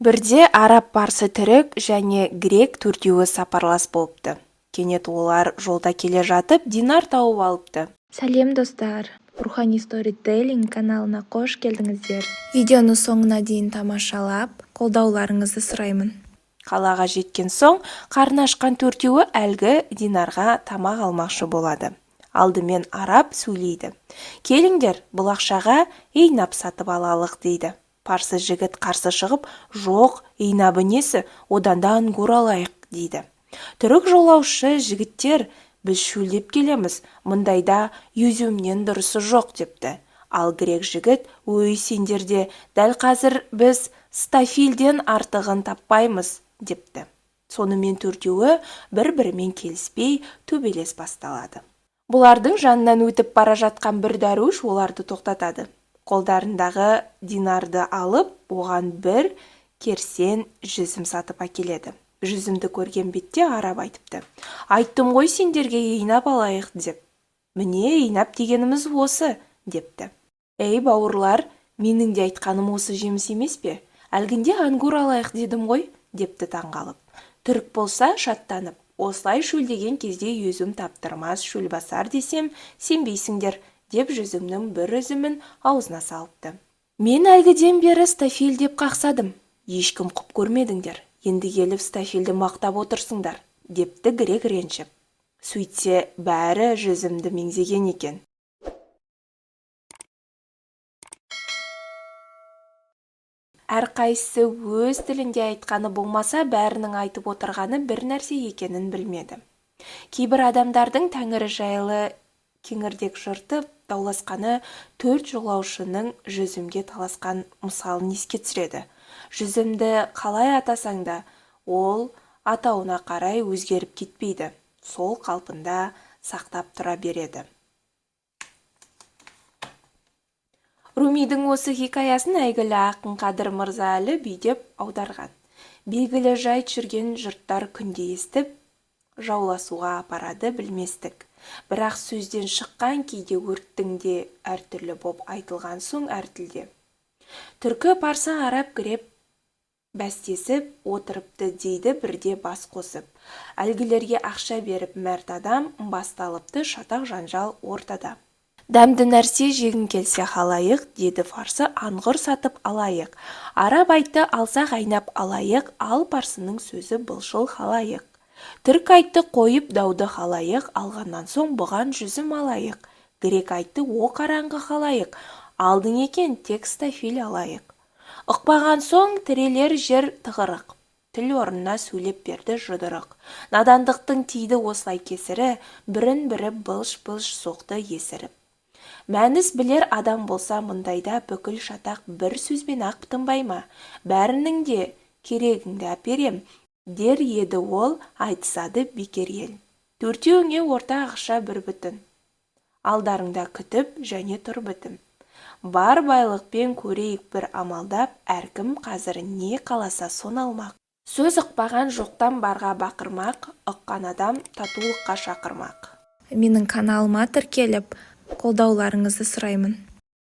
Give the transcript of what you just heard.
Бірде араб, парсы, түрік және грек төртеуі сапарлас болыпты. Кенет олар жолда келе жатып динар тауып алыпты. Сәлем, достар! Рухани сторителлинг каналына қош келдіңіздер! Видеоны соңына дейін тамашалап, қолдауларыңызды сұраймын. Қалаға жеткен соң қарны ашқан төртеуі әлгі динарға тамақ алмақшы болады. Алдымен араб сөйлейді. Келіңдер, бұл ақшаға эйнап сатып алалық, дейді. Парсы жігіт қарсы шығып, жоқ, эйнабы несі, одан да ангур алайық, дейді. Түрік жолаушы жігіттер, біз шөлдеп келеміз, мұндайда юзюмнен дұрысы жоқ, депті. Ал грек жігіт, өй, сендерде дәл қазір біз стафилден артығын таппаймыз, депті. Сонымен төртеуі бір-бірімен келіспей, төбелес басталады. Бұлардың жанынан өтіп бара жатқан бір дәруіш оларды тоқтатады. Қолдарындағы динарды алып, оған бір керсен жүзім сатып әкеледі. Жүзімді көрген бетте араб айтыпты. Айттым ғой сендерге эйнап алайық деп. Міне, эйнап дегеніміз осы, депті. Ей, бауырлар, менің де айтқаным осы жеміс емес пе? Әлгінде ангур алайық дедім ғой, депті таңғалып. Түрік болса шаттанып, осылай шөлдеген кезде жүзім таптырмас шөлбасар десем, сенбейсіңдер, деп жүзімнің бір үзімін аузына салыпты. Мен әлгіден бері стафил деп қақсадым. Ешкім құп көрмедіңдер. Енді келіп стафилді мақтап отырсыңдар, депті грек ренжіп. Сөйтсе, бәрі жүзімді меңзеген екен. Әрқайсысы өз тілінде айтқаны болмаса, бәрінің айтып отырғаны бір нәрсе екенін білмеді. Кейбір адамдардың тәңірі жайлы кеңірдек жыртып, дауласқаны төрт жолаушының жүзімге таласқан мысалын еске түсіреді. Жүзімді қалай атасаң да, ол атауына қарай өзгеріп кетпейді, сол қалпында сақтап тұра береді. Румидің осы хикаясын әйгілі ақын Қадыр Мырза Әлі бүйдеп аударған. Белгілі жайт жүрген жұрттар күнде естіп, жауласуға апарады білместік. Бірақ сөзден шыққан кейде өрттің де әртүрлі боп айтылған соң әр тілде. Түркі, парсы, араб, грек бәстесіп отырыпты дейді бірде бас қосып. Әлгілерге ақша беріп мәрт адам басталыпты шатақ жанжал ортада. Дәмді нәрсе жегің келсе халайық, деді фарсы, аңғыр сатып алайық. Араб айтты, алсақ айнап алайық, ал парсының сөзі былшыл халайық. Түрік айтты, қойып дауды халайық, алғаннан соң бұған жүзім алайық. Грек айтты, о қараңғы халайық, алдың екен, тек стафил алайық. Ұқпаған соң тірелер жер тығырық. Тіл орнына сөйлеп берді жұдырық. Надандықтың тиді осылай кесірі, бірін-бірі былш-былш соқты есіріп. Мәніс білер адам болса мұндайда бүкіл шатақ бір сөзбен-ақ тынбай ма? Бәрінің де керегіңді әперем, дер еді ол, айтысады бекер ел. Төртеуіңе орта ақша бір бүтін. Алдарыңда күтіп және тұр бітім. Бар байлықпен көрейік бір амалдап, әркім қазір не қаласа соны алмақ. Сөз ұқпаған жоқтан барға бақырмақ, ұққан адам татулыққа шақырмақ. Менің каналыма тіркеліп, қолдауларыңызды сұраймын.